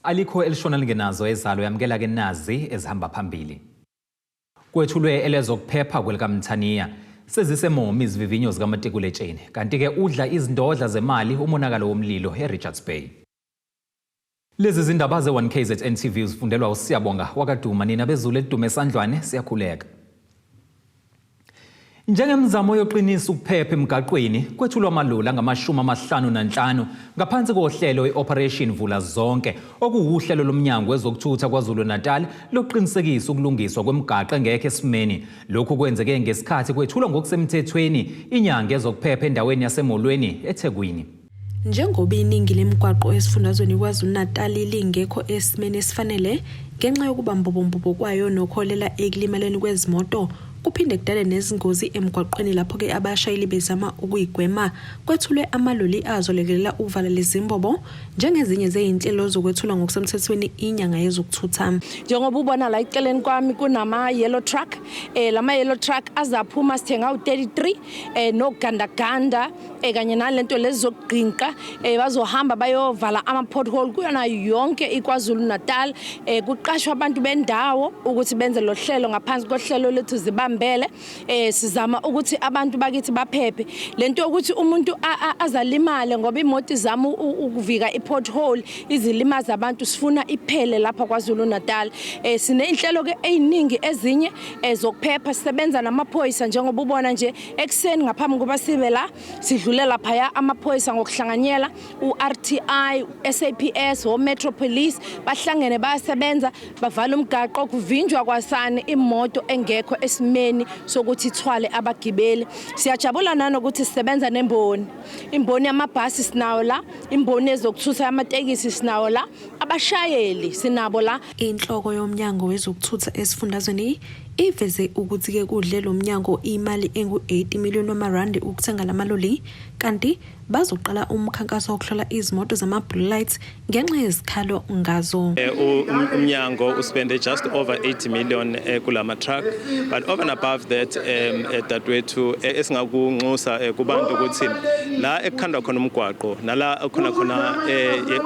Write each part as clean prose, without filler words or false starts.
Alikho elishona lingenazo ezalo yamukela ke nazi ezihamba phambili. Kwethulwe elezokuphepha kwelikaMthaniya. Sezisemomi izivivinyo zikamatikuletsheni. Kanti-ke udla izindodla zemali umonakalo womlilo eRichards Bay. Lezi zindaba ze-1KZN TV uzifundelwa uSiyabonga wakaduma nina bezulu elidume esandlwane siyakhuleka. Njengemizamo yoqinisa ukuphepha emgaqweni kwethulwa amaloli angama-55 ngaphansi kohlelo i-Operation Vula Zonke okuwuhlelo lomnyango wezokuthutha KwaZulu-Natal lokuqinisekisa ukulungiswa kwemigaqo engekho esimeni. Lokhu kwenzeke ngesikhathi kwethulwa ngokusemthethweni inyanga yezokuphepha endaweni yaseMolweni eThekwini. Njengoba iningi lemigwaqo esifundazweni iKwaZulu-Natal lingekho esimeni esifanele ngenxa yokuba mbobombobo kwayo nokuholela ekulimaleni kwezimoto, kuphinde kudale nezingozi emgwaqweni lapho-ke abashayeli bezama ukuyigwema. Kwethulwe amaloli azolekelela ukuvala lezi mbobo njengezinye zezinhlelo zokwethula ngokusemthethweni inyanga yezokuthutha. Njengoba ubona la eceleni kwami kunama-yellow truck, lama-yellow truck azaphuma sithenga u-33 nogandaganda kanye nalento lezi zokugqinqa bazohamba bayovala ama-pothole kuyona yonke iKwaZulu Natal. Kuqashwa abantu bendawo ukuthi benze lo hlelo ngaphansi kohlelo lethu zibambele. Sizama ukuthi abantu bakithi baphephe. Lento yokuthi umuntu azalimale ngoba imoto izama ukuvika i-pothole izilimaza abantu, sifuna iphele lapha KwaZulu Natal. Siney'nhlelo ke ey'ningi ezinye zokuphepha, sisebenza namaphoyisa njengoba ubona nje ekuseni ngaphambi kokuba sibe la sidlule laphaya amaphoyisa ngokuhlanganyela u-RTI, SAPS, o-Metro Police bahlangene bayasebenza bavala umgaqo kuvinjwa kwasani imoto engekho esimeni sokuthi ithwale abagibeli. Siyajabula nanokuthi sisebenza nemboni, imboni yamabhasi sinawo la, imboni yezokuthutha yamatekisi sinawo la, abashayeli sinabo la. Inhloko yomnyango wezokuthutha esifundazweni iveze ukuthi-ke kudle lo mnyango imali engu-80 million wamarandi ukuthenga la maloli, kanti bazoqala umkhankaso wokuhlola izimoto zama-blue lights ngenxa yezikhalo ngazo. Umnyango uspende just over 80 million kulama truck, but over and above that dadewethu esingakunxusa kubantu ukuthi la ekukhandwa khona umgwaqo nala khona khona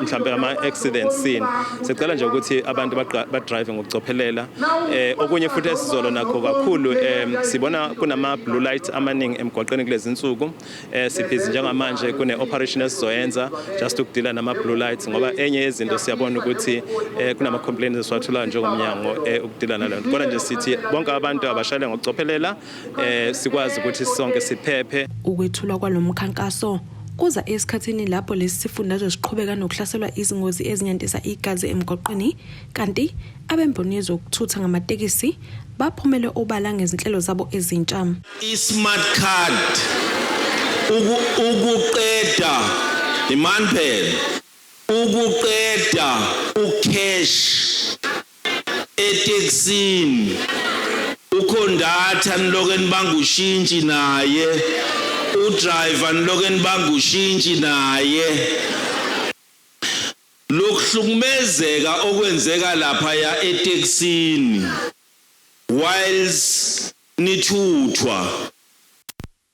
mhlambe ama accident scene, sicela nje ukuthi abantu badrive ngokucophelela. Okunye futhi esizolo nakho kakhulu, sibona kunama blue light amaningi emgwaqeni kulezi insuku. Sibhizi njengamanje kune operation esizoyenza just ukudila nama blue lights, ngoba enye yezinto siyabona ukuthi kunama complaints esiwatholayo njengomnyango ukudila nalento. Kodwa nje sithi bonke abantu abashayele ngokucophelela, sikwazi ukuthi sonke siphephe. Ukwethulwa kwalomkhankaso kuza esikhathini lapho lesi sifundazwe siqhubeka nokuhlaselwa izingozi ezinyantisa igazi emgwaqweni, kanti abemboni yezokuthutha ngamatekisi baphumele obala ngezinhlelo zabo ezintsha. I-smart card ukuqeda imani phela ukuqeda ucash etekisini, ukhondatha niloke nibanga ushintshi naye, udriver niloke nibanga ushintshi naye. Lokuhlukumezeka okwenzeka laphaya etekisini whiles nithuthwa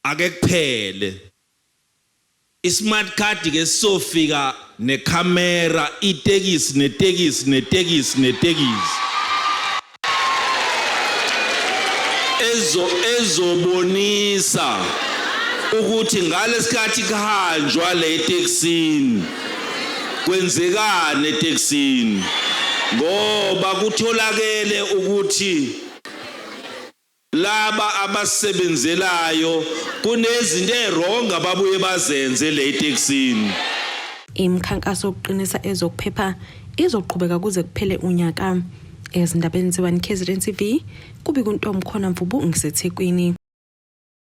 ake kuphele. I-smart card ke sisofika nekhamera itekisi netekisi netekisi netekisi ezo ezobonisa ukuthi ngalesikhathi kuhanjwa le etekisini kwenzekani etekisini, ngoba kutholakele ukuthi laba abasebenzelayo kunezinto ewrong ababuye bazenze le etekisini. Imikhankaso yokuqinisa ezokuphepha izoqhubeka kuze kuphele unyaka. Ezindabeni ze-1 KZN TV, kubika uNtomkhona Mvubu ngiseThekwini.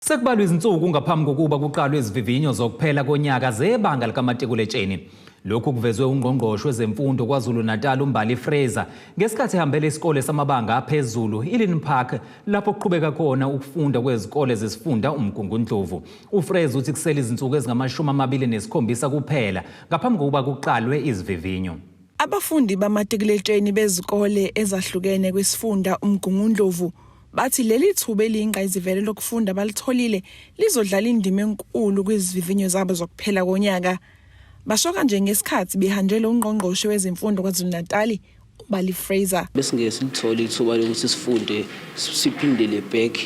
Sekubalwa izinsuku ngaphambi kokuba kuqalwe izivivinyo zokuphela konyaka zebanga likamatikuletsheni. Lokhu kuvezwe ungqongqoshe wezemfundo KwaZulu-Natal uMbali Fraser ngesikhathi ehambela isikole samabanga aphezulu iLynn Park lapho kuqhubeka khona ukufunda kwezikole zesifunda uMgungundlovu. UFraser uthi kusele izinsuku ezingama-27 kuphela ngaphambi kokuba kuqalwe izivivinyo. Abafundi bamatikuletsheni bezikole ezahlukene kwisifunda uMgungundlovu bathi leli thuba eliyingqayizivele lokufunda balitholile lizodlala indima enkulu kwizivivinyo zabo zokuphela konyaka. Basho kanje ngesikhathi behanjelwe ungqongqoshe wezemfundo KwaZulu-Natal uMbali Frazer. Besingeke silithole ithuba lokuthi sifunde siphindele back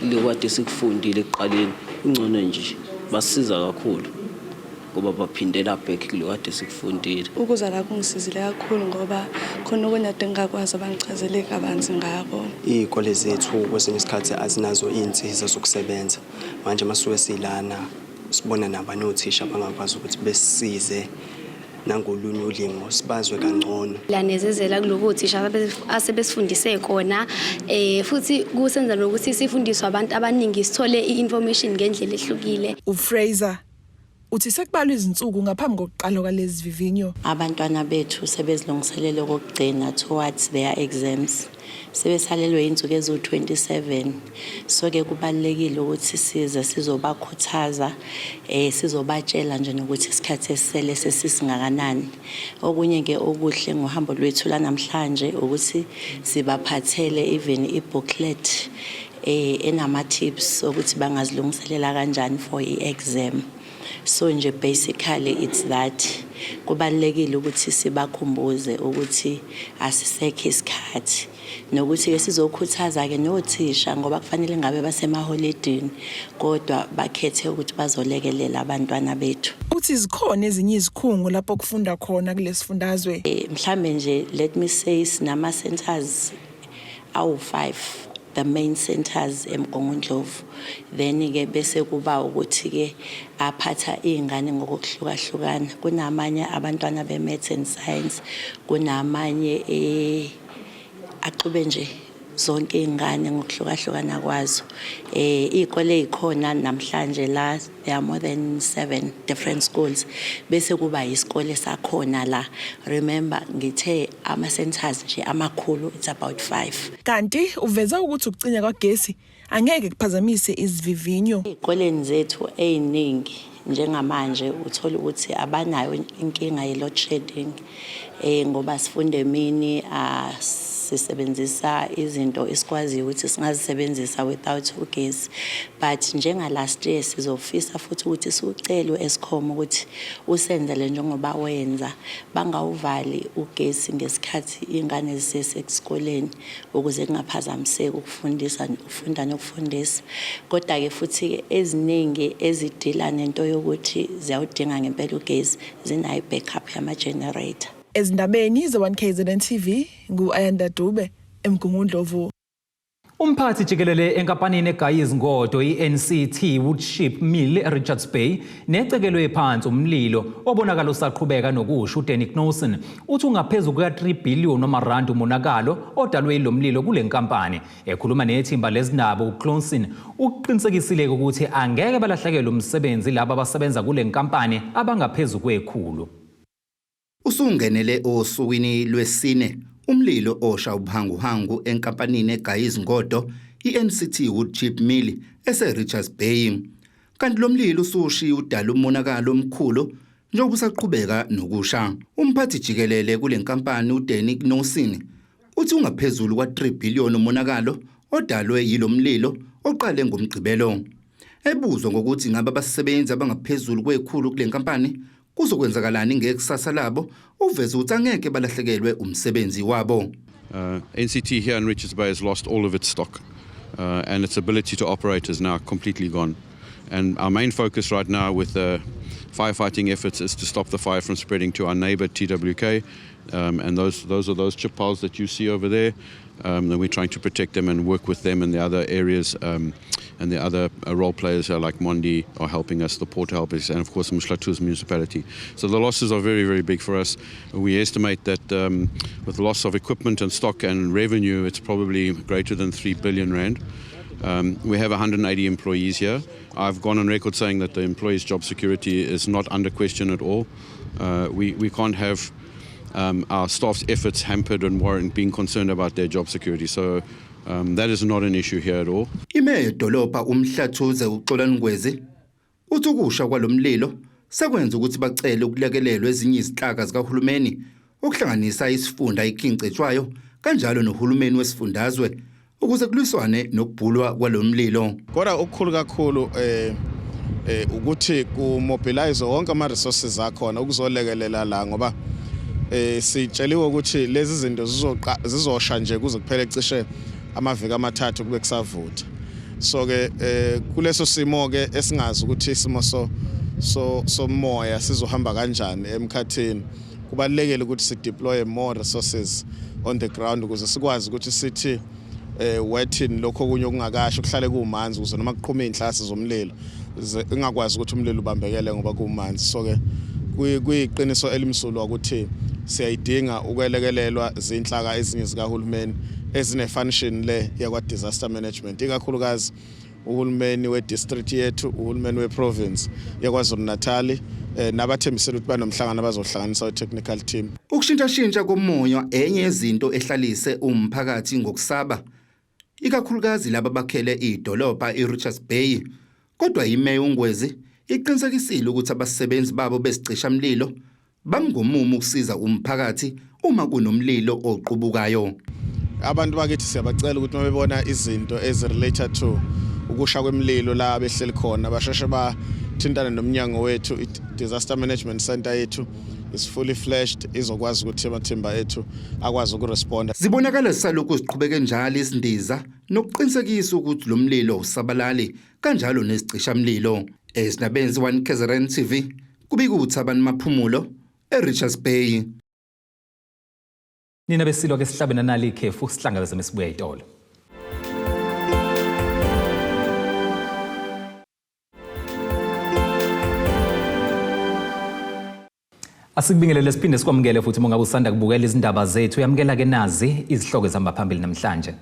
lokade sikufundile ekuqaleni. Kungcono nje basisiza kakhulu ngoba baphindela back kulokade sikufundile. Ukuza la kungisizile kakhulu ngoba khona okunye ade ngingakwazi abangichazele kabanzi ngako. Iy'kole zethu kwesinye isikhathi azinazo iy'nsiza zokusebenza. Manje masuke silana sibona nabanye othisha abangakwazi ukuthi besisize nangolunye ulimi sibazwe kangcono. Lanezezela kuloko othisha asebesifundise kona, futhi kusenza nokuthi sifundiswe abantu abaningi, sithole i-information ngendlela ehlukile. UFraser uthi sekubalwa izinsuku ngaphambi kokuqala kwalezi vivinyo. Abantwana bethu sebezilungiselele okokugcina towards their exams. Sebesalelwe insuku eziwu-27, so-ke kubalulekile ukuthi size sizobakhuthaza, sizobatshela nje nokuthi isikhathi esisele sesisingakanani. Okunye-ke okuhle ngohambo lwethu lanamhlanje ukuthi sibaphathele even i-booklet enama-tips ukuthi bangazilungiselela kanjani for i-exam. So nje basically it's that kubalulekile ukuthi sibakhumbuze ukuthi asisekho isikhathi, nokuthi-ke sizokhuthaza-ke nothisha ngoba kufanele ngabe basemaholidini kodwa bakhethe ukuthi bazolekelela abantwana bethu. Uthi zikhona ezinye izikhungo lapho kufunda khona kulesifundazwe. Mhlambe nje let me say sinama centers awu-5, the main centers eMgungundlovu, then ke bese kuba ukuthi ke aphatha izingane ngokuhlukahlukana. Kunamanye abantwana be-maths and science, kunamanye axube nje zonke izingane ngokuhlukahlukana kwazo. Iy'kole ey'khona namhlanje la, there are more than 7 different schools, bese kuba isikole sakhona la. Remember ngithe ama-centers nje amakhulu it's about 5. Kanti uveza ukuthi ukucinya kwagesi angeke kuphazamise izivivinyo. Ey'koleni zethu ey'ningi njengamanje uthola ukuthi abanayo inkinga ye-load shedding, ngoba sifunda emini, sisebenzisa izinto esikwaziyo ukuthi singazisebenzisa without ugesi. But njenga last year sizofisa futhi ukuthi siwucele u-Eskom ukuthi usenzele njengoba wenza, bangawuvali ugesi ngesikhathi iy'ngane zisesesikoleni ukuze kungaphazamiseki ukufundisa, ukufunda nokufundisa. Kodwa-ke futhi-ke eziningi ezidila nento yokuthi ziyawudinga ngempela ugesi zinayo i-backup yama-generator. Ezindabeni ze-1 KZN TV, ngu-Ayanda Dube eMgungundlovu. Umphathi jikelele enkampanini egaya izingodo i-NCT Woodchip Mill eRichards Bay necekelwe phansi umlilo obonakala usaqhubeka nokusha, uDanny Knosen, uthi ungaphezulu kuka-3 billion wamarandi umonakalo odalwe yilo mlilo kule nkampani. Ekhuluma nethimba lezindaba, uKnosen uqinisekisile ukuthi angeke balahlekelwe umsebenzi laba abasebenza kule nkampani abangaphezu kwekhulu. Usungenele osukwini lwesine umlilo osha ubuhanguhangu enkampanini egaya izingodo i-NCT Woodchip Mill ese-Richards Bay. Kanti lo mlilo usushiya udala umonakalo omkhulu njengoba usaqhubeka nokusha. Umphathi jikelele kule nkampani uDanny Knosen uthi ungaphezulu kwa-3 billion umonakalo odalwe yilo mlilo oqale ngoMgqibelo. Ebuzwa ngokuthi ngabe abasebenzi abangaphezulu kwekhulu kule nkampani kuzokwenzakalani ngekusasa labo, uveze ukuthi angeke balahlekelwe umsebenzi wabo. NCT here in Richards Bay has lost all of its stock, and its ability to operate is now completely gone. And our main focus right now with the firefighting efforts is to stop the fire from spreading to our neighbor TWK. And those are those chip piles that you see over there. And we're trying to protect them and work with them and the other areas, and the other role players are like Mondi are helping us, the port help us, and of course Umhlathuze municipality. So the losses are very, very big for us. We estimate that with the loss of equipment and stock and revenue, it's probably greater than 3 billion rand. We have 180 employees here. I've gone on record saying that the employees' job security is not under question at all. We can't have our staff's efforts hampered and worried, being concerned about their job security. So that is not an issue here at all. Imeya yedolobha uMhlathuze uXolani Ngwezi uthi ukusha kwalomlilo sekwenza ukuthi bacele ukulekelelwa ezinye izinhlaka zikahulumeni, okuhlanganisa isifunda iKing Cetshwayo kanjalo nohulumeni wesifundazwe, ukuze kulwiswane nokubhulwa kwalomlilo. Kodwa okukhulu kakhulu Ukuthi ku-mobilize wonke ama-resources akhona ukuzolekelela la, ngoba sitsheliwe ukuthi lezi zinto zizosha nje kuze kuphele cishe amaviki 3 kube kusavutha. So ke kuleso simo ke esingazi ukuthi isimo somoya sizohamba kanjani emkhathini, kubalulekile ukuthi si-deploy more resources on the ground ukuze sikwazi ukuthi sithi wetting lokho okunye okungakasho kuhlale kumanzi, ukuze noma kuqhuma inhlasi zomlilo ingakwazi ukuthi umlilo ubambekele ngoba kumanzi. So ke kuyiqiniso elimsulwa ukuthi siyayidinga ukwelekelelwa zinhlaka ezinye zikahulumeni ezine-function le yakwa disaster management, ikakhulukazi uhulumeni we-district yethu, uhulumeni we-province yaKwaZulu Natal, nabathembisile ukuthi banomhlangano abazohlanganisa we-technical team. Ukushintshashintsha komoya enye yezinto ehlalise umphakathi ngokusaba, ikakhulukazi laba bakhele idolobha iRichards Bay. Kodwa imeya uNgwezi iqinisekisile ukuthi abasebenzi babo besicishamlilo bamgomumo ukusiza umphakathi uma kunomlilo oqubukayo. Abantu bakithi siyabacela ukuthi uma bebona izinto ezi-related to ukusha kwemililo la behleli khona, basheshe bathintane nomnyango wethu. I-disaster management center yethu is fully fledged, izokwazi ukuthi amathimba ethu akwazi ukuresponda. Zibonakala zisalokhu ziqhubeke njalo izindiza nokuqinisekisa ukuthi lo mlilo usabalali, kanjalo nezicishamlilo. Ezinabenzi 1 KZN TV, kubika uThabani Maphumulo eRichards Bay. Nina besilwa ke sihlabe nanali ikhefu, sihlangabeze mesibuya itolo. Asikubingelele siphinde sikwamukele futhi uma ngabe usanda kubukela izindaba zethu. Yamukela ke nazi izihloko ezihamba phambili namhlanje.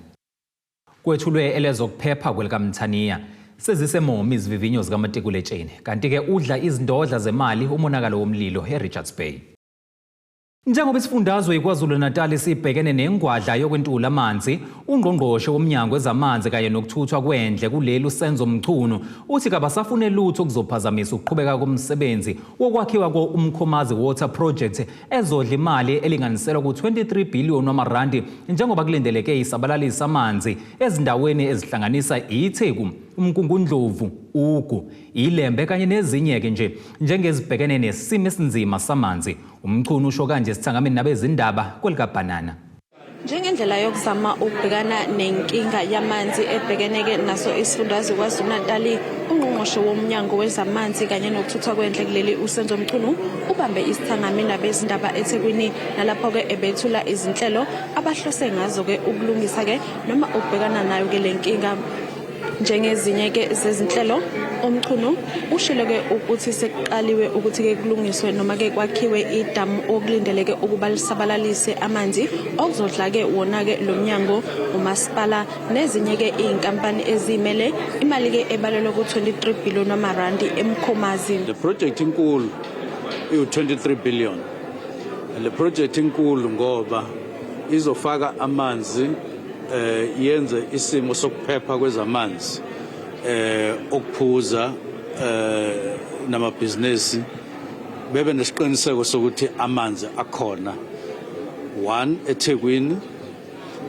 Kwethulwe elezokuphepha kwelikaMthaniya. Sezisemomi izivivinyo zikamatikuletsheni, kanti-ke udla izindodla zemali umonakalo womlilo eRichards Bay. Njengoba isifundazwe iKwaZulu-Natal sibhekene nengwadla yokwentula amanzi, ungqongqoshe womnyango wezamanzi kanye nokuthuthwa kwendle kuleli uSenzo Mchunu uthi kabasafune lutho okuzophazamisa ukuqhubeka komsebenzi wokwakhiwa ko-Umkhomazi Water Project ezodla imali elinganiselwa ku-23 billion wamarandi, njengoba kulindeleke isabalalisa amanzi ezindaweni ezihlanganisa iTheku, uMgungundlovu, Ugu, iLembe kanye nezinye-ke nje njengezibhekene nesimo esinzima samanzi. UMchunu usho kanje esithangameni nabezindaba kwelikaBhanana. Njengendlela yokuzama ukubhekana nenkinga yamanzi ebhekeneke naso isifundazwe KwaZulu-Natal, ungqongqoshe womnyango wezamanzi kanye nokuthuthwa kwendle kuleli uSenzo Mchunu ubambe isithangami nabezindaba eThekwini, nalapho-ke ebethula izinhlelo abahlose ngazo-ke ukulungisa-ke noma ukubhekana nayo-ke le nkinga. Njengezinye-ke zezinhlelo, uMchunu ushilo-ke ukuthi sekuqaliwe ukuthi-ke kulungiswe noma-ke kwakhiwe idamu okulindeleke ukuba lisabalalise amanzi okuzodla-ke wona-ke lo mnyango, umasipala nezinye-ke iy'nkampani eziyimele imali-ke ebalelwa ku-23 billion wamarandi eMkhomazi. Le project inkulu, iwu-23 billion. Le project inkulu ngoba izofaka amanzi, yenze isimo sokuphepha kwezamanzi okuphuza namabhizinisi bebe nesiqiniseko sokuthi amanzi akhona. 1 eThekwini,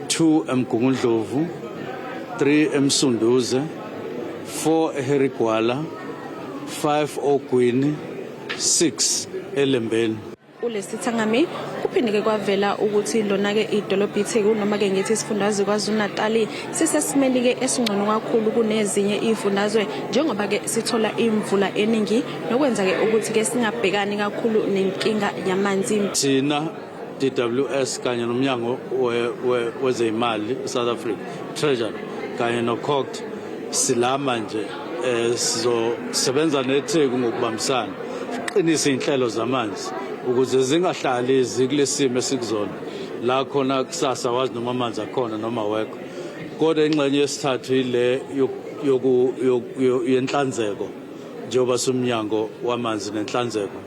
2 eMgungundlovu, 3 eMsunduze, 4 eHarry Gwala, 5 Ogwini, 6 eLembeni. Kulesithangami kuphinde-ke kwavela ukuthi lona-ke idolobha iTheku noma-ke ngithi isifundazwe KwaZulu-Natal sisesimeni-ke esingcono kakhulu kunezinye iy'fundazwe, njengoba-ke sithola imvula eningi nokwenza-ke ukuthi-ke singabhekani kakhulu nenkinga yamanzi. Thina DWS kanye nomnyango wezeyimali South Africa Treasury kanye noCOGTA silama nje sizosebenza neTheku ngokubambisana siqinise inhlelo zamanzi ukuze zingahlali zikulesimo esikuzona la khona kusasa wazi noma amanzi akhona noma awekho. Kodwa ingxenye yesithathu ile yenhlanzeko, njengoba somnyango wamanzi nenhlanzeko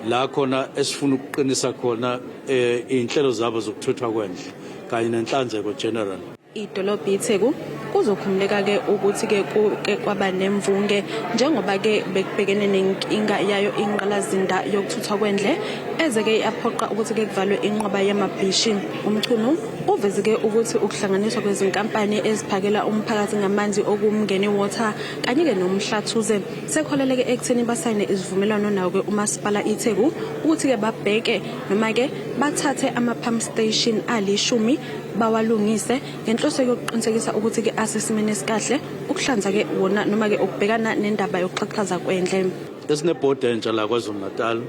la khona esifuna ukuqinisa khona iy'nhlelo zabo zokuthuthwa kwendle kanye nenhlanzeko general. Idolobha iTheku kuzokhumuleka-ke ukuthi-ke kuke kwaba nemvunge njengoba-ke bekubhekene nenkinga yayo ingqalazinda yokuthuthwa kwendle eze-ke yaphoqa ukuthi-ke kuvalwe inqwaba yamabhishi. UMchunu Uveze-ke ukuthi ukuhlanganiswa kwezinkampani eziphakela umphakathi ngamanzi okuwuMngeni Water kanye-ke noMhlathuze sekuholeleke ekutheni basayine isivumelwano nawo-ke umasipala iTheku ukuthi-ke babheke noma-ke bathathe ama-pump station alishumi bawalungise ngenhloso yokuqinisekisa ukuthi-ke asesimeni esikahle ukuhlanza-ke wona noma-ke ukubhekana nendaba yokuxhaphaza kwendle. Esinebhodi entsha la KwaZulu-Natal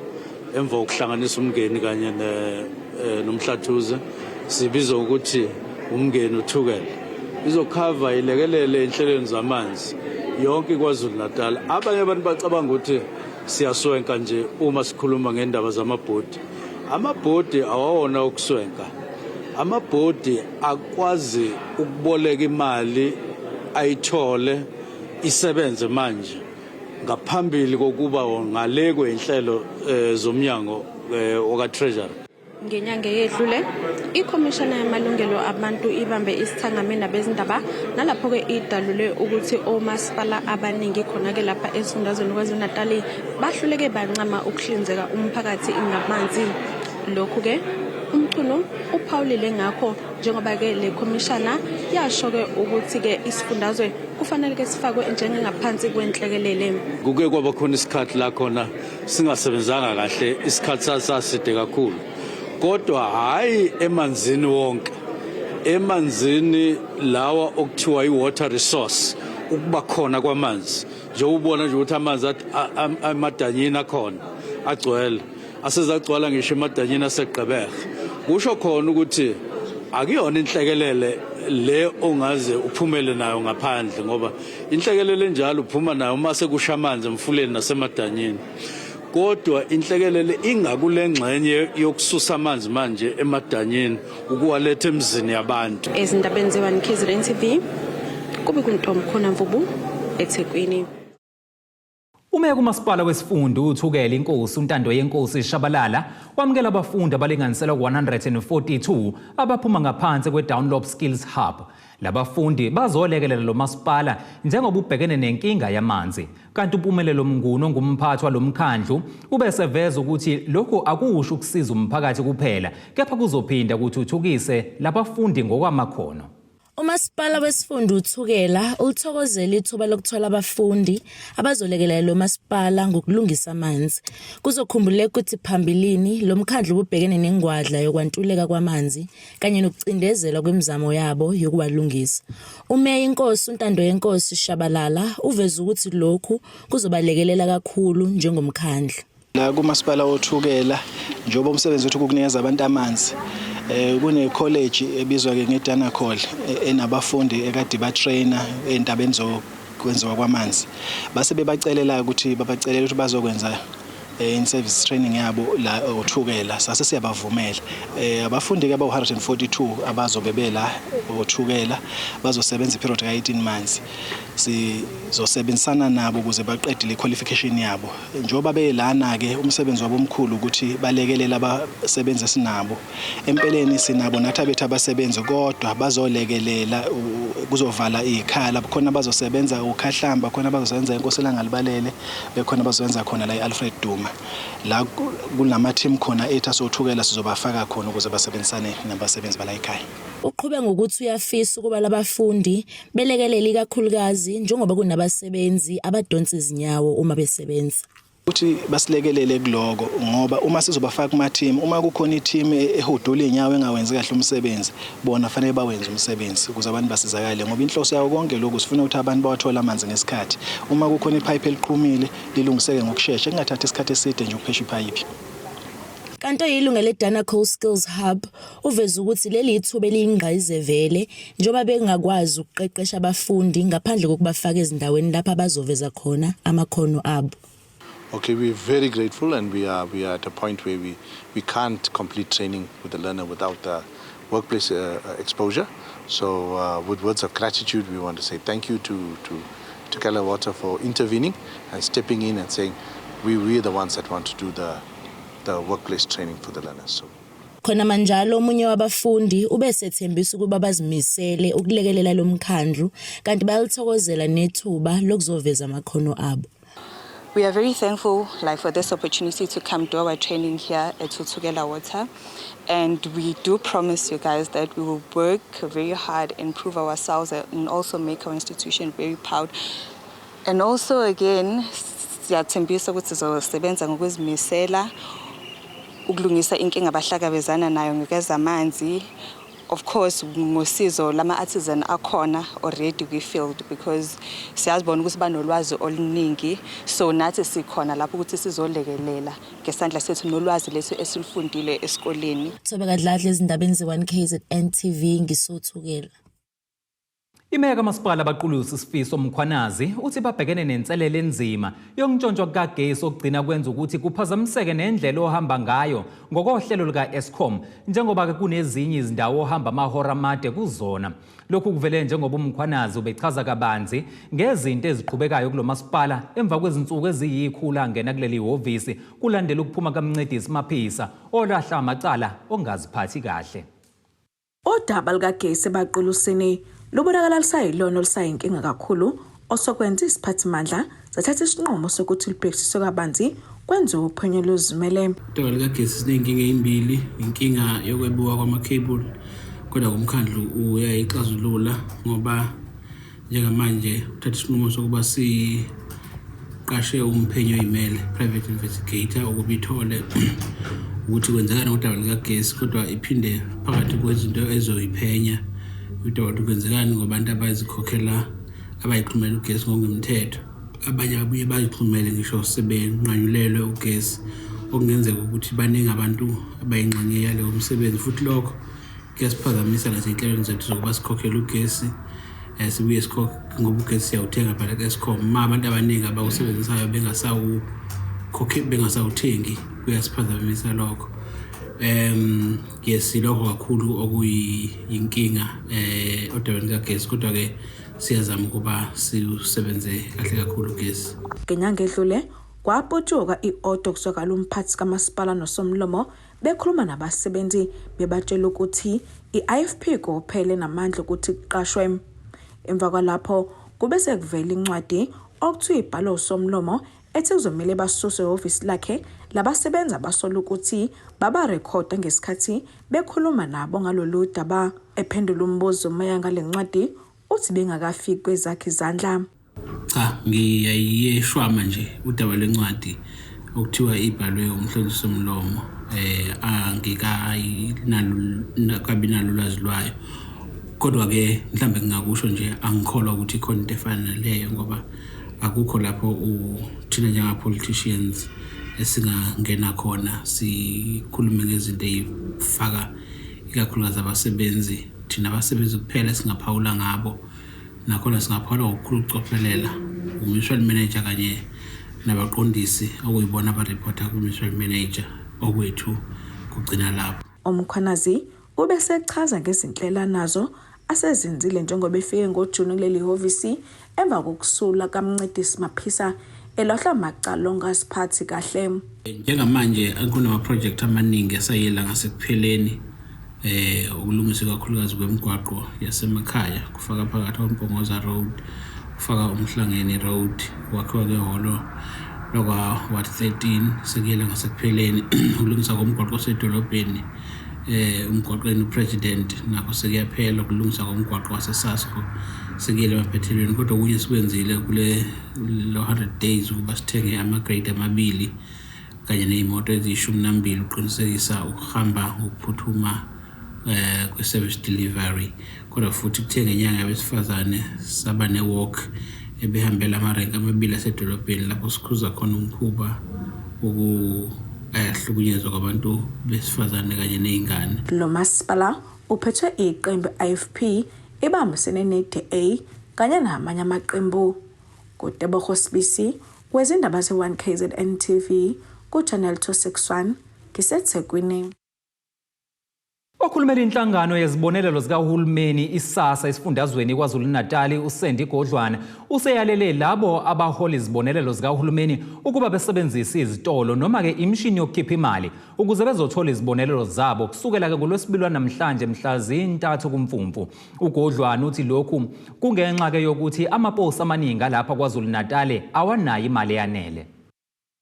emva kokuhlanganisa uMngeni kanye noMhlathuze, sibiza ukuthi uMngeni uThukela. Izokhava ilekelele enhlelweni zamanzi yonke iKwaZulu-Natal. Abanye abantu bacabanga ukuthi siyaswenka nje uma sikhuluma ngendaba zamabhodi. Amabhodi awawona okuswenka. Amabhodi akwazi ukuboleka imali ayithole isebenze manje ngaphambili kokuba ngale kwey'nhlelo zomnyango waka-Treasury. Ngenyanga eyedlule, ikhomishana yamalungelo abantu ibambe isithangami nabezindaba nalapho-ke idalule ukuthi omasipala abaningi khona-ke lapha esifundazweni KwaZulu-Natali bahluleke bancama ukuhlinzeka umphakathi ngamanzi. Lokhu-ke uMchunu uphawulile ngakho njengoba-ke le khomishana yasho-ke ukuthi-ke isifundazwe kufanele-ke sifakwe njengengaphansi kwenhlekelele. Kuke kwaba khona isikhathi la khona singasebenzanga kahle, isikhathi sasaside kakhulu, kodwa hhayi emanzini wonke, emanzini lawa okuthiwa i-water resource, ukuba khona kwamanzi njengoba ubona nje ukuthi amanzi emadanyini akhona agcwele, asezagcwala ngisho emadanyini aseGqeberha. Kusho khona ukuthi akuyona inhlekelele le ongaze uphumele nayo ngaphandle, ngoba inhlekelele enjalo uphuma nayo uma sekusha amanzi emfuleni nasemadanyini, kodwa inhlekelele ingakule ngxenye yokususa amanzi manje emadanyini ukuwaletha emzini yabantu. Ezindabeni ze-1 KZN TV, kube kuntomkhona Mvubu, eThekwini. Umeya kumasipala wesifunda uThukela inkosi uNtando yenkosi Shabalala wamukela abafundi abalinganiselwa ku-142 abaphuma ngaphansi kwe-Download Skills Hub. Labafundi bazolekelela lo masipala njengoba ubhekene nenkinga yamanzi. Kanti uMpumelelo Mnguni ongumphathi walomkhandlu ubeseveza ukuthi lokhu akusho ukusiza umphakathi kuphela, kepha kuzophinda kuthuthukise labafundi ngokwamakhono. Umasipala wesifunda uThukela ulithokozele ithuba lokuthola abafundi abazolekelela lo masipala ngokulungisa amanzi. Kuzokhumbuleka ukuthi phambilini lo mkhandlu ububhekene nengwadla yokwantuleka kwamanzi kanye nokucindezelwa kwemizamo yabo yokuwalungisa. Umeya inkosi uNtando yenkosi Shabalala uveze ukuthi lokhu kuzobalekelela kakhulu njengomkhandlu. La kumasipala woThukela, njengoba umsebenzi wethu kukunikeza abantu amanzi, kune college ebizwa ke ngeDanacol enabafundi ekade ba-trainer entabeni zokwenziwa kwamanzi. Base bebacelela ukuthi babacelela ukuthi bazokwenza in service training yabo la oThukela, sase siyabavumela. Abafundi ke abawu-142 abazobe bela oThukela bazosebenza i-period ka-18 months. Sizosebenzisana nabo ukuze baqede le qualification yabo. Njengoba belana ke umsebenzi wabo omkhulu ukuthi balekelele abasebenzi esinabo. Empeleni sinabo nathi abethu abasebenzi, kodwa bazolekelela kuzovala ikhala, khona bazosebenza uKhahlamba, khona bazosebenza inkosi Langalibalele, bekhona bazoyenza khona la eAlfred Duma. La kunama team khona ethu asoThukela, sizobafaka khona ukuze basebenzisane nabasebenzi bala ekhaya. Uqhube ngokuthi uyafisa ukuba labafundi belekelele ikakhulukazi njengoba kunabasebenzi abadonsa izinyawo uma besebenza. Ukuthi basilekelele kuloko, ngoba uma sizobafaka kuma team, uma kukhona i-team ehudula inyawo engawenzi kahle umsebenzi, bona fanele bawenze umsebenzi ukuze abantu basizakale, ngoba inhloso yawo konke lokhu sifuna ukuthi abantu bawathole amanzi ngesikhathi. Uma kukhona ipipe eliqhumile lilungiseke ngokushesha, kungathathi isikhathi eside nje ukuphesha ipipe. Kanti oyilunga le-Danacol Skills Hub uveze ukuthi leli ithuba eliyingqayizevele njengoba bengakwazi ukuqeqesha abafundi ngaphandle kokubafaka ezindaweni lapho abazoveza khona amakhono abo. Okay, we're very grateful, and we are at a point where we can't complete training with the learner without the workplace exposure. So with words of gratitude, we want to say thank you to Thukela Water for intervening and stepping in and saying we're the ones that want to do the workplace training for the learners. So Khona manjalo omunye wabafundi ubesethembisa ukuba bazimisele ukulekelela lo mkhandlu kanti bayalithokozela nethuba lokuzoveza amakhono abo. We are very thankful like for this opportunity to come do our training here at uThukela Water, and we do promise you guys that we will work very hard, improve ourselves and also make our institution very proud. And also again siyathembisa ukuthi sizosebenza ngokuzimisela ukulungisa inkinga abahlangabezana nayo ngokwezamanzi, of course ngosizo lama-artisan akhona already kwi-field, because siyazibona ukuthi banolwazi oluningi, so nathi sikhona lapho ukuthi sizolekelela ngesandla sethu nolwazi lethu esilufundile esikoleni. Thobeka Dladla ezindabeni ze-1 KZN TV ngisoThukela. Imeya kamasipala Abaqulusi Sifiso Mkhwanazi uthi babhekene nenselele enzima yokuntshontshwa kukagesi okugcina kwenza ukuthi kuphazamiseke nendlela ohamba ngayo ngokohlelo luka-Eskom, njengoba-ke kunezinye izindawo ohamba amahora amade kuzona. Lokhu kuvele njengoba uMkhwanazi ubechaza kabanzi ngezinto eziqhubekayo kulo masipala emva kwezinsuku eziyikhulu angena kuleli hhovisi kulandela ukuphuma kaMncedisi Maphisa olahla amacala ongaziphathi kahle. Udaba lukagesi eBaqulusini lubonakala lusayilona olusayinkinga kakhulu osokwenza isiphathimandla zathatha isinqumo sokuthi lubhekisiswe kabanzi kwenziwe uphenyo oluzimele. Udaba likagesi siney'nkinga ey'mbili, inkinga yokwebiwa kwama-cable, kodwa umkhandlu uyayixazulula ngoba njengamanje uthatha isinqumo sokuba siqashe umphenyi oyimele, private investigator, ukuba ithole ukuthi kwenzekani ngodaba likagesi, kodwa iphinde phakathi kwezinto ezoyiphenya udaba ukuthi kwenzekani ngobantu abazikhokhela abayixhumela ugesi ngokungemthetho, abanye babuye bazixhumele ngisho sebenqanyulelwe ugesi, okungenzeka ukuthi baningi abantu abayingxenye yaleyo msebenzi, futhi lokho kuyasiphazamisa nasey'nhlelweni zethu zokuba sikhokhele ugesi, sibuye sikhokhe ngoba ugesi siyawuthenga phela ku-Eskom. Ma abantu abaningi abawusebenzisayo bengasawukhokhe, bengasawuthengi, kuyasiphazamisa lokho. Yes, lokho kakhulu okuyinkinga odabeni kagesi, kodwa-ke siyazama ukuba siwusebenze kahle kakhulu ugesi. Ngenyanga edlule kwaputshuka i-audio kuzwakala umphathi kamasipala nosomlomo bekhuluma nabasebenzi bebatshela ukuthi i-IFP kuphele namandla ukuthi kuqashwe. Emva kwalapho kube sekuvela incwadi okuthiwa ibhalwe usomlomo ethi kuzomele basuswe ehhovisi lakhe labasebenzi abasola ukuthi babarekhoda ngesikhathi bekhuluma nabo ngalolu daba. Ephendula umbuzo umeya ngale ncwadi uthi bengakafiki kwezakhe izandla. Cha, ngiyayeshwama nje udaba lwencwadi okuthiwa ibhalwe umhlonzi somlomo, angikabi nalo ulwazi lwayo, kodwa-ke mhlambe ngingakusho nje angikholwa ukuthi ikhona into efana naleyo, ngoba akukho lapho thina njengama-politicians esingangena khona sikhulume ngezinto ey'faka ikakhulukazi abasebenzi. Thina abasebenzi kuphela singaphawula ngabo, nakhona singaphawula ngokukhulu ukucophelela. U-municipal manager kanye nabaqondisi okuyibona abarephotha ku-municipal manager, okwethu kugcina lapho. UMkhwanazi ubesechaza ngezinhlelo anazo asezinzile njengoba efike ngoJuni kuleli hhovisi emva kokusula kaMncedisi Maphisa elahla amacala ongaziphathi kahle. Njengamanje kunama-project amaningi asayela ngasekupheleni, ukulungisa kakhulukazi kwemigwaqo yasemakhaya, kufaka phakathi oMpongoza Road, kufaka uMhlangeni Road, kwakhiwa kwehholo lokwa Ward 13 sekuyela ngasekupheleni, ukulungisa komgwaqo osedolobheni, umgwaqweni uPresident nakho sekuyaphela, ukulungisa komgwaqo waseSasco sekuyele emaphethelweni. Kodwa okunye sikwenzile kule lo 100 days ukuba sithenge ama-grade amabili kanye ney'moto eziyi-12 ukuqinisekisa ukuhamba ngokuphuthuma kwe-service delivery. Kodwa futhi kuthe ngenyanga yabesifazane saba ne-walk ebehambela amarenki amabili asedolobheni lapho sikhuza khona umkhuba wokuhlukunyezwa kwabantu besifazane kanye ney'ngane. Lo masipala uphethwe iqembu IFP ibambisene ne-DA kanye namanye amaqembu. KuTebogo Sibisi wezindaba ze-1 KZN TV ku-Channel 261 ngiseThekwini. Okhulumela inhlangano yezibonelelo zikahulumeni iSASSA esifundazweni KwaZulu-Natali uSandy Godlwana useyalele labo abahola izibonelelo zikahulumeni ukuba besebenzise izitolo noma-ke imishini yokukhipha imali ukuze bezothola izibonelelo zabo kusukela-ke ngolwesibili lwanamhlanje mhla zi-3 kuMfumfu. UGodlwana uthi lokhu kungenxa-ke yokuthi amaposi amaningi alapha KwaZulu-Natali awanayo imali eyanele.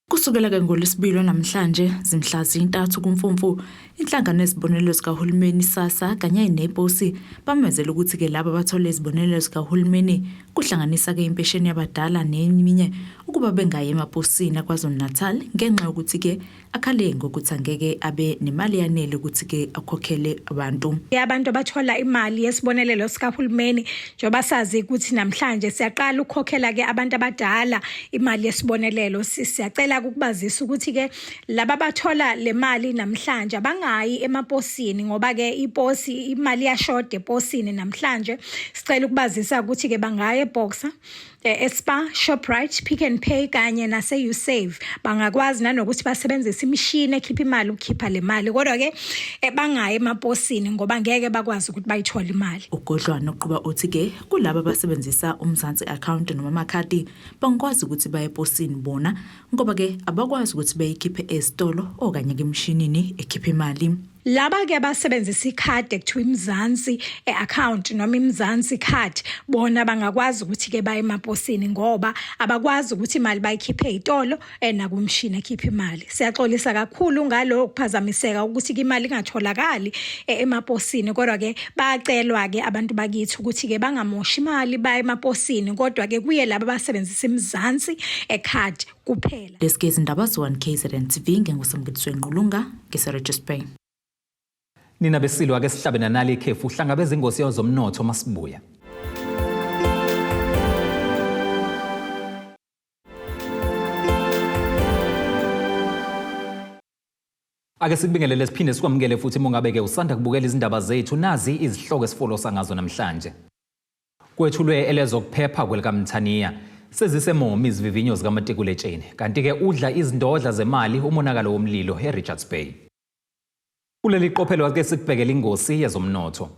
Kusukela-ke ngoLwesibili lwanamhlanje zimhla zintathu kuMfumfu, inhlangano yezibonelelo zikahulumeni iSASSA kanye nePosi bamemezele ukuthi-ke laba abathola izibonelelo zikahulumeni kuhlanganisa-ke impesheni yabadala neminye ukuba bengayi emaposini aKwaZulu-Natal ngenxa yokuthi-ke akhale ngokuthi angeke abe nemali eyanele ukuthi-ke akhokhele abantu. Abantu abathola imali yesibonelelo sikahulumeni njengoba sazi ukuthi namhlanje siyaqala ukukhokhela ke abantu abadala imali yesibonelelo siyacela ukubazisa ukuthi ke laba abathola le mali namhlanje abangayi emaposini ngoba ke iposi imali iyashoda eposini namhlanje sicela ukubazisa ukuthi ke bangaya eBoxer eSpar, Shoprite, Pick n Pay kanye nase-Usave bangakwazi nanokuthi basebenzise imishini ekhipha imali ukukhipha le mali kodwa ke bangayi emaposini ngoba ngeke bakwazi ukuthi bayithole imali. UGodlwana uqhuba uthi ke kulabo abasebenzisa uMzansi account noma amakhadi bangakwazi ukuthi baye eposini bona ngoba ke abakwazi ukuthi beyikhiphe ezitolo okanye ke emshinini ekhipha imali. Laba ke abasebenzisa ikhadi ekuthiwa iMzansi account noma iMzansi card bona bangakwazi ukuthi ke baye emaposini ngoba abakwazi ukuthi imali bayikhiphe ezitolo nakumshini ekhipha imali. Siyaxolisa kakhulu ngalokho kuphazamiseka ukuthi ke imali ingatholakali emaposini kodwa ke bayacelwa ke abantu bakithi ukuthi ke bangamoshi imali baye emaposini kodwa ke kuye laba abasebenzisa iMzansi card kuphela. Lesi ke izindaba ze-1 KZN TV nginguSamukeliso Ngqulunga ngiseRichards Bay. Nina besilo ake sihlabe nanali ikhefu uhlangabeza ingosi yezomnotho masibuya. Ake sikubingelele siphinde sikwamukele futhi uma ngabe ke usanda kubukela izindaba zethu nazi izihloko esifolosa ngazo namhlanje. Kwethulwe elezokuphepha kwelikaMthaniya. Sezisemomi izivivinyo zikamatikuletsheni kanti-ke udla izindodla zemali umonakalo womlilo eRichards Bay. Kuleli qophelo ake sikubhekele ingosi yezomnotho.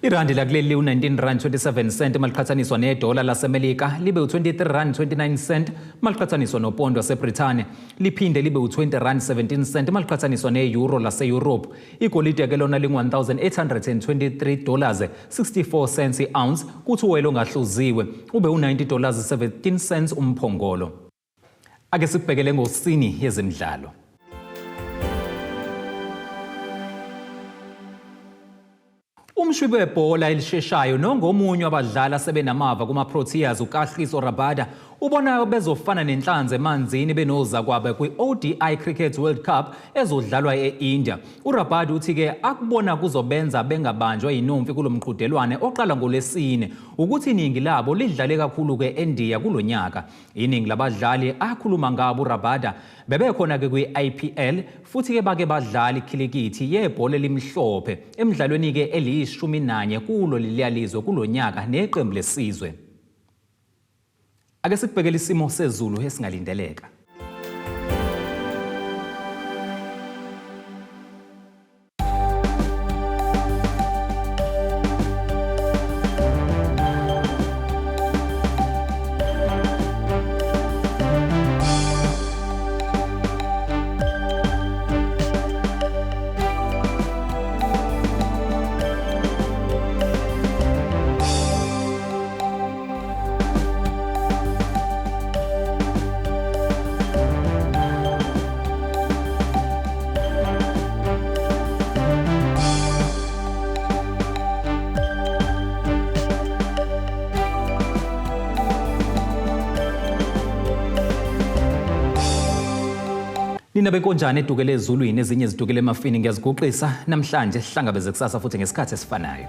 Irandi lakuleli liwu-19 rand 27 cent maliqhathaniswa nedola laseMelika libe u-23 rand 29 cent maliqhathaniswa nopondo waseBrithani liphinde libe u-20 rand 17 cent maliqhathaniswa ne-euro lase-Europe. Igolide ke lona lingu-1823 dollars 64 cents i-ounce kuthi uwele ongahluziwe ube u-90 dollars 17 cents umphongolo. Ake sikubhekele ngosini yezemidlalo. Umshwibi webhola elisheshayo nongomunye wabadlali asebenamava kuma-Proteas uKagiso Rabada ubona bezofana nenhlanzi emanzini benozakwabo kwi-ODI Cricket World Cup ezodlalwa e-India. URabada uthi-ke akubona kuzobenza bengabanjwa yinomfi kulo mqhudelwane oqala ngolwesine ukuthi iningi labo lidlale kakhulu-ke eNdiya kulo nyaka. Iningi labadlali akhuluma ngabo uRabada bebekhona-ke kwi-IPL futhi-ke bake badlala ikhilikithi yebhola elimhlophe emidlalweni-ke eliyishumi nanye kulo leliya lizwe kulo nyaka neqembu lesizwe. Ake sikubhekele isimo sezulu esingalindeleka. Nina benkonjane edukele ezulwini ezinye zidukele emafini ngiyaziguqisa namhlanje sihlangabeze kusasa futhi ngesikhathi esifanayo.